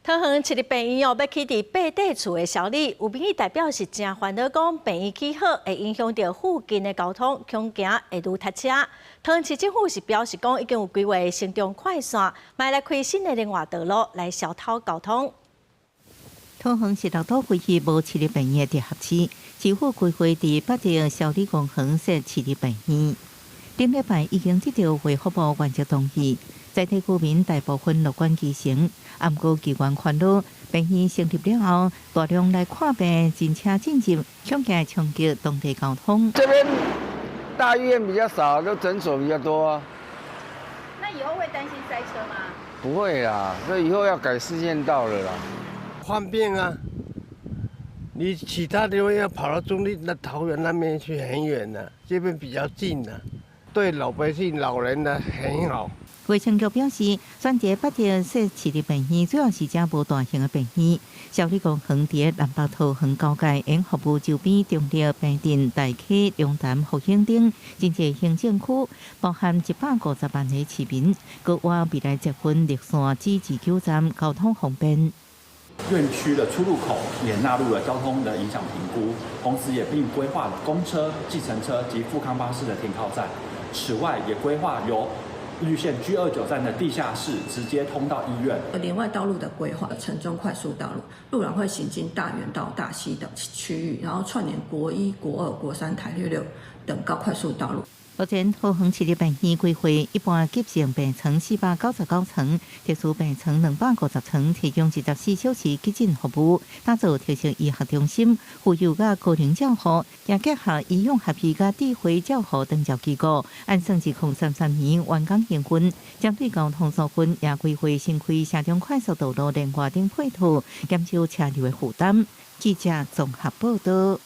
桃園市立病院哦，欲起佇八塊厝的崨里，有民意代表是誠煩惱，講病院起好會影響著附近的交通，恐驚會愈塞車。桃園市政府是表示講，已經有規劃城中快線，欲來開新的聯外道路來疏導交通。桃園是六都唯一無市立病院的直轄市，市府規劃佇八德崨里公園設市立病院。頂禮拜已經得著衛福部原則同意，在地居民大部分樂觀其成，毋過議員煩惱，病院成立了後，大量來看病人車進入，恐驚衝擊當地交通。這邊大醫院比較少，都診所比較多啊。那以後會擔心塞車嗎？不會啦，這以後要改四線道了啦。方便啊！你其他地方要跑到中壢、那桃園那邊去很遠的，這邊比較近的，對老百姓、老人的很好。衛生局表示，選擇八德設市立病院，主要是遮無大型的病院。崨里公園佇南北桃園交界，會服務周邊中壢、平鎮、大溪、龍潭、復興等真濟行政區，包含150萬个市民，閣外未來捷運綠線至29站，交通方便。院區的出入口也納入了交通的影響評估，同時也並規劃了公車、計程車及復康巴士的停靠站。此外，也規劃由綠線 G29站的地下室直接通到醫院。聯外道路的規劃，城中快速道路，路廊會行經大園到大溪等區域，然後串聯國一、國二、國三、台66等高快速道路。目前桃園市立病院規劃一般急性病床499床，特殊病床250床，提供24小時急診服務，打造特色醫學中心，婦幼佮高齡照護，也結合醫養合一佮智慧照護長照機構，按算2033年完工營運。針對交通部分，也規劃新開城中快速道路連外頂配套，減少車流的負擔。記者綜合報道。